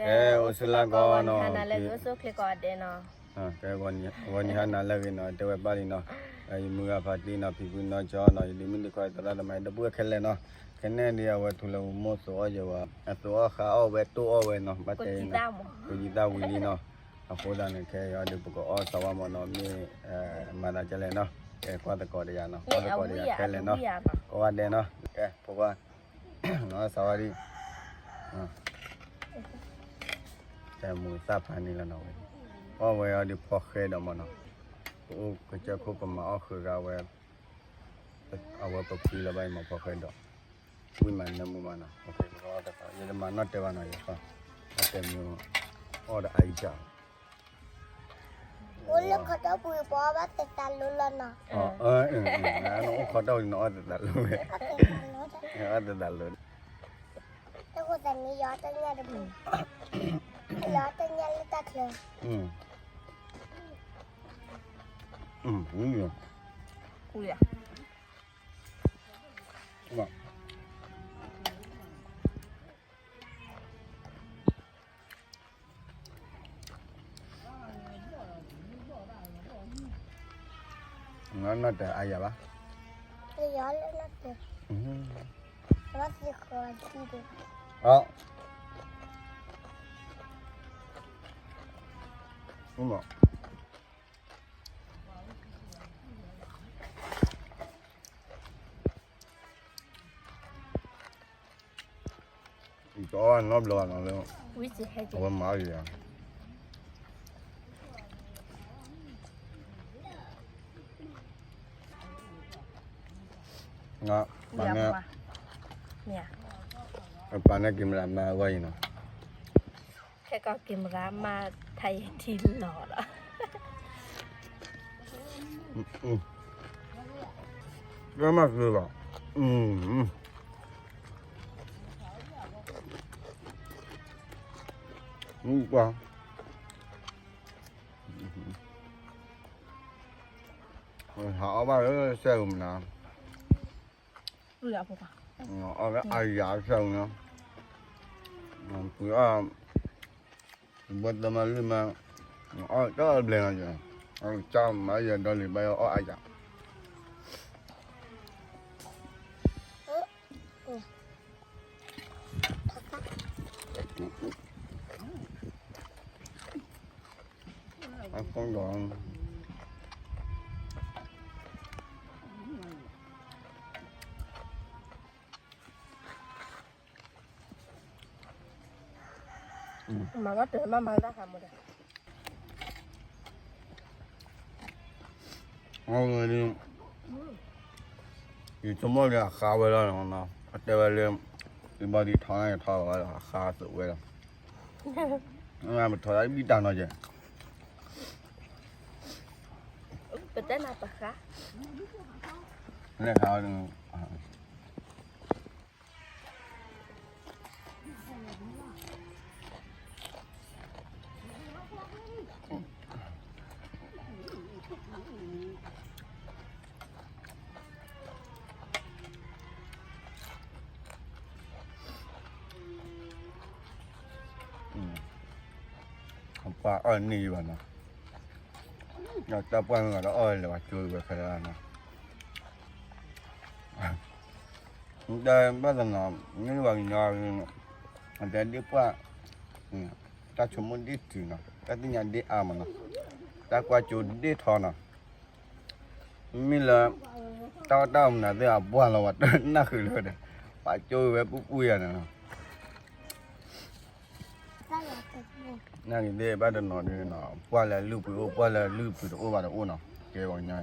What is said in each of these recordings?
ကဲ အိၣ်ဆူၣ်လၢကီၢ်နီၤ, ကဲ ဂီၤနံၤဟါနၤလၢအဂ့ၤနီၤ, တဲဝဲဘၣ်လံနီၤ, ယမုၢ်ဂၤဖါတံၢ်နီၤ, ဖံဖုနီၤကၠီနီၤ, ယဒုးမုၢ်ဒုးခွါသရၣ်သမါ တပုၢ်ဝဲၢ်ခဲလၢာ်နီၤ, ခဲန့ၣ်ဒီးအဝဲထူလၢမိၢ်သိအီၣ်ယဲဝဲ, အသိအီၣ်ဃါအီၣ်ဝဲတိၢ်အီၣ်ဝဲနီၤ, ဘၣ်တဲ, ကယံသၣ်ဝံၤလံနီၤ, အဃိသတးန့ၣ် ခဲအံၤဒီးပကအီၣ်စးဝါမးနီၤ, မ့ၢ် မၤသးဒ်လဲၣ်နီၤ, ကဲကွၢ်သကိးဒီးယၤနီၤ, ကွၢ်သကိးဒီးယၤခဲလၢာ်နီၤ, ကိးဂၤဒဲးနီၤ, ကဲဖိခွါ နီၤ စးဝါဒံး, တမူၤသၣ်ဖးန့ၣ်လီၤနီၤဝဲ, အီၣ်ဝဲအီၤဒုးဖီဃဲဒီးမးနီၤ, ပအိၣ်ကစၢၢ်ခိၣ်ပမၤအီၣ်ဃုာ်ဂၤဝဲ, အဝဲပဖှံလီၤဘၣ်အံၤမးဖီဃဲဒီး, ဝံၣ်မးနၢမူမးနီၤ, ယတမၤနီၣ်တဲဘၣ်နီၤ, ယတတဲမ့ၢ်, အီၣ်ဒီးအအံၤစၢ် အိၣ်လၢခီတီၢ်ပူၤပအီၣ်ဘၣ်သသးလိလီၤနီၤ, အိၣ်ခီတီၢ်ပူၤနအီၣ်သသးလိဝဲ, အီၣ်သသးလိ, တၢ်ဃိသးန့ၣ်ယီၤတညၣ်တပူၤ, ယီၤတညၣ်လၢတၢ်ချၢ, နီၢ်တအါယၤဘၣ်, အီၣ်နီတဘျီဘၣ်နီၤလၢ, အဝဲမၤအီၣ်ယၤ, ပာ်န့ၢ်, ပာ်န့ၢ်ကံၤမရၤမါဝဲအံၤနီၤ, ခဲကီၢ်ကံၤမရၤမါထါယထံလီၤလီၤ, မၤသ့လီၤ, မူကွၢ်, ဟးအီၣ်ဘၣ်လၢစဲအူမနၤ, အီၣ်လၢအယၤစဲအူနီၤ, ပှၤအီၣ်, ဘၣ်တမၤလၢမၤ, အီၣ်တဘျဲနီၤ, ကၢ်မၤယၤဒီးလံာ်ဘၣ်အီၣ်အယၤ အဃိဒီး, မၤဘၣ်တၢ်မၤမၤတၢ်ဟးမးဒီး အဝဲဒၣ်, ယဆိကမိၣ်လၢအဃါဝဲလီၤနီၤ, အတဲဝဲလၢ, ယဘီဒံးထီန့ၣ်ထီလီၤဝဲလီၤ, အဃါသုးဝဲလီၤ, ပထီၣ်ဒၣ်ဘံၣ်တၢ်နီၤကဲ, ပတဲနၤပဃါ, လဲၤဃါ ပှၤအီၣ်န့ၢ်ယဘၣ်နီၤ, တၢ်ပှၢ်မ့ၢ်ဂၤဒီးအီၣ်လဲၤဝဲကၠိဝဲခဲလၢာ်နီၤ, တဲဘၣ်တနီၤ, မ့ၢ်ဝဲကညီ, အတဲဒ့ပှၢ်, တၢ်ဆိကမိၣ်ဒ့တုၤနီၤ, တၢ်သ့ၣ်ညါဒ့အါမးနီၤ, တၢ်ကွၢ်ကၠိဒ့ထီနီၤ, မ့ၢ်လၢ, တၢ်အီၣ်တၢ်အီမနုၤသ့ၣ်အပှၢ်လီၤ ပှၤတနၢ်ဃုာ်လၢၤဒီး, ပှၤကၠိဝဲပူၤပူၤယၤန့ၣ်နီၤ နာ်က့ၤသ့ၣ်ဘၣ်တနီၤဒ်နီၤ, ပှၢ်လၢလုၢ်ပှ့ၤအိၣ် ပှၢ်လၢလုၢ်ပှ့ၤတအိၣ်ဘၣ်တအိၣ်နီၤ, ကဲဂီၤညါ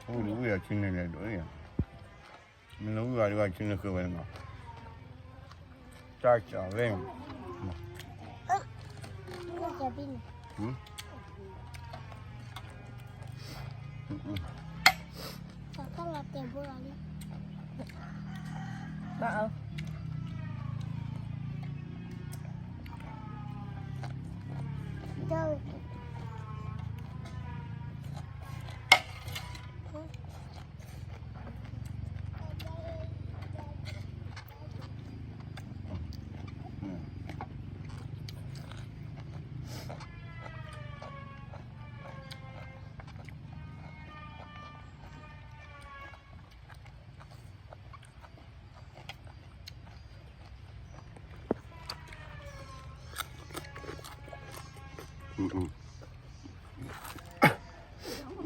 အိၣ်ဒီးဝံၢ်အဆံန့ၣ်လဲၣ်ဒိၣ်, မ့ၢ်လၢဝံၢ်ဂၤဒ်ဝဲဆံန့ၣ်လဲၣ်ဒိၣ်, တၢ်ကၢ်ဝဲ, ဘၣ်အီၤ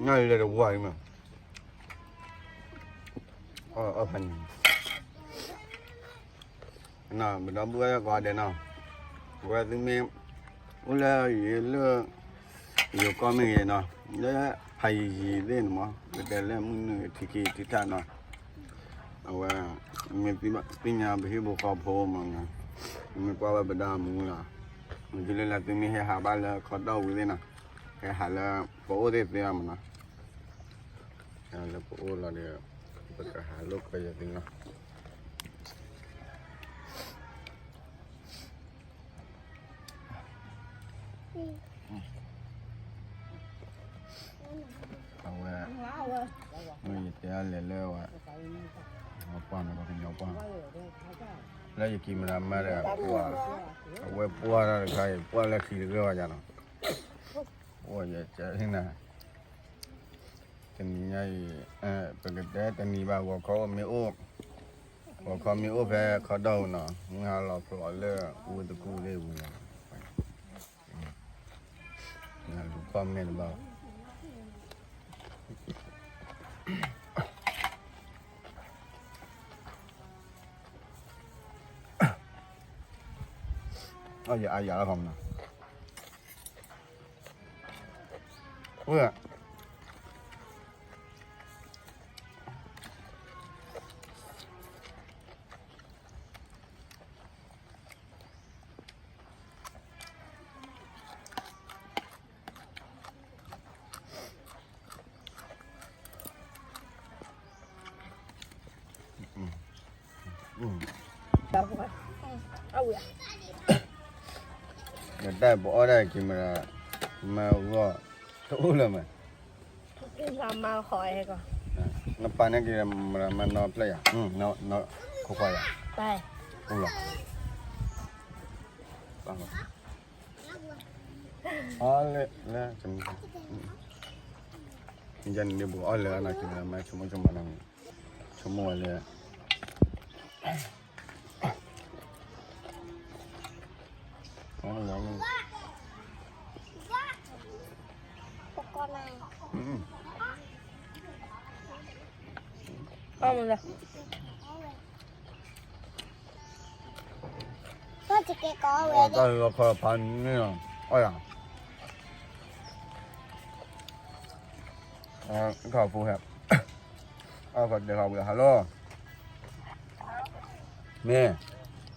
နလဲၤတဝါအံၤမး, အီၣ်ဖးညါ, ပဒီပုၢ်ဝဲၢ်ကိးဂၤဒဲးနီၤ, အဝဲသုမ့ၢ် အိၣ်လၢယလၢ ယိၤကီၢ်မ့ၢ်ဂ့ၤနီၤ, လၢဖးယံၤယံၤသ့ၣ်န့ၣ်မး ပတဲလၢမုၢ်နုာ်ထံခံထံထးနီၤ, အဝဲ မ့ၢ်သ့ၣ်ညါပဟံၣ်ဖိဃီဖိမး, မ့ၢ်ကွၢ်ဝဲပဒါမူလီၤ, မ့ၢ်တုၤလၢလၢသုမ့ၢ်ဟဲဟးဘၣ်လၢခီတီၢ်ဝံၤသ့ၣ်နီၤ, ဟဲဟးလၢပအိၣ်သ့ၣ်သ့ၣ်မးနီၤ, လၢပအိၣ်လီၤဒီး ပကဟးလိာ်ကွဲယသ့ၣ်နီၤ. အဝဲ မ့ၢ်ယတဲအလဲၤလၢဝဲ ပှၢ်န့ၣ် ပှၤကညီပှၢ် လၢယကံမရမါဒီး ပှၢ် အဝဲပှၢ်တၢ်တခါအံၤ ပှၢ်လၢခံတဂ့ၤဘၣ်ယၤနီၤ, အိၣ်ယကနၤ တနံၤညါအံၤ ပကတဲတနံၤဘၣ် ဂီၤခီအိၣ်မ့ၢ်အိၣ် ဂီၤခီမ့ၢ်အိၣ်ဖဲခီဒီၣ်အံၤနီၤ မုၢ်ဟါလီၤဖျိးလၢဝ့ၢ်တကူၣ်သ့ၣ်ဝံၤလီၤ, လူၤခီၣ်မဲာ်တဘၣ် အီၣ်ယအါယၤလီၤခီမနီၤ, ဝဲ နတၢ်ပအီၣ်ဒၣ်က့ၤမး မၤဂီၢ် တအိၣ်လၢၤမး နပာ်န့ၢ်က့ၤမး မၤနီၢ်ဖျဲၣ်ယၤ ခိခွါယၤ အိၣ်လီၤ အီၣ်လၢ လၢ ယန့ၣ်ဘိးအီၣ်လၢၤနီၤ က့ၤမး ဆိကမိၣ်ဆိကမးနီၤ ဆိကမိၣ်ဝဲလၢ အီၣ်မးလၢ တၢ်လီၤခီဖးန့ၣ်လီၤ အီၣ်ယၤ အခီဖိဟဲ အခီတဲခီဝဲ hello မ့ၢ် အိၣ်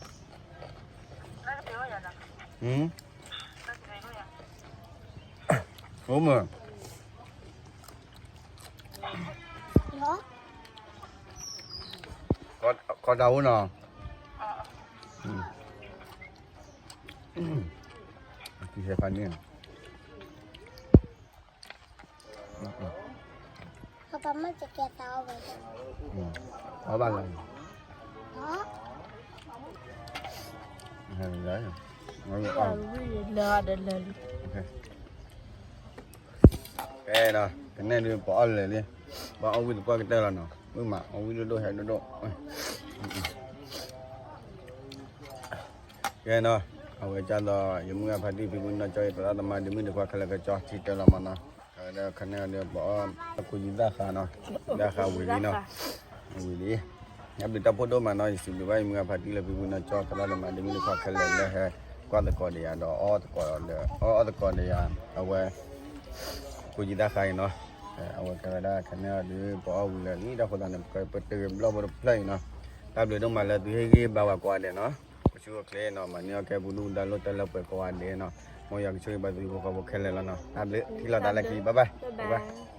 မး ခီတၢ်အိၣ်နီၤ ကဟဲဖးန့ၣ် အီၣ်ဘၣ်လီၤ လၢ ကဲနီၤ ကနဲၣ်ဒုးပအီၣ်လဲၤလံ ပှၤအီၣ်ဝံၣ်သပှၢ်ကတၢၢ်လီၤနီၤ မုၢ်မး အီၣ်ဝံၣ်ဒိၣ်ဒိၣ်ဟဲဒိၣ်ဒိၣ် ကဲနီၤ အဝဲကၢ်သိး ယမုၢ်ဂၢ်ဖါတံၢ်ဖံဖုနီၢ်ကၠီ ယသရၣ်သမါဒ့မုၣ်ဒ့ခွါခဲလၢာ်ကၠီ ထံတၢ်လီၤမးနီၤ အဝဲဒၣ်ခါန့ၣ်ဒီးပအီၣ် အကူယံသၣ်ဃးနီၤ ယံသၣ်ဃးဝံၤလံနီၤ ဝံၤလံ ယဘျုးတၢ်ဖှိၣ်ဒိၣ်မးနီၤ ယစံးဘျုးဘၣ်ယမုၢ်ဂၢ်ဖါတံၢ်လၢဖံဖုနီၢ်ကၠီ သရၣ်သမါဒ့မုၣ်ဒ့ခွါခဲလၢာ်လၢဟဲ ကွၢ်သကိးဒီးယၤဒီး အီၣ်သကိးဒီး အီၣ်သကိးဒီးယၤ အဝဲ ကူယံသၣ်ဃးအံၤနီၤ အဝဲကဲဝဲဒၣ်ခါန့ၣ်ဒီး ပအီၣ်ဝံၤလၢာ်လံ တၢ်ဃိသးန့ၣ် ပကပတုာ်ဘျီၣ်ဖိတဖျၢၣ်အံၤနီၤ တၢ်ဘျုးဒိၣ်မးလၢသုဟ့ၣ်ဂံၢ်ဘါဝဲကိးဂၤဒဲးနီၤ ကဆိၣ်ဂ့ၤချ့နီၤ မၤန့ၢ်အီၣ်ကဲပူၤဒုၣ်ပဒါလိၣ်တၢ်လၢပှဲၤကိးဂၤဒဲးနီၤ မ်ယွၤကဆိၣ်ဂ့ၤဘၣ်သုဟံၣ်ဖိဃီဖိခဲလၢာ်လီၤနီၤ တၢ်ဘျုး ထံၣ်လိာ်သးလၢခံ bye bye ဘၣ်ဘၣ်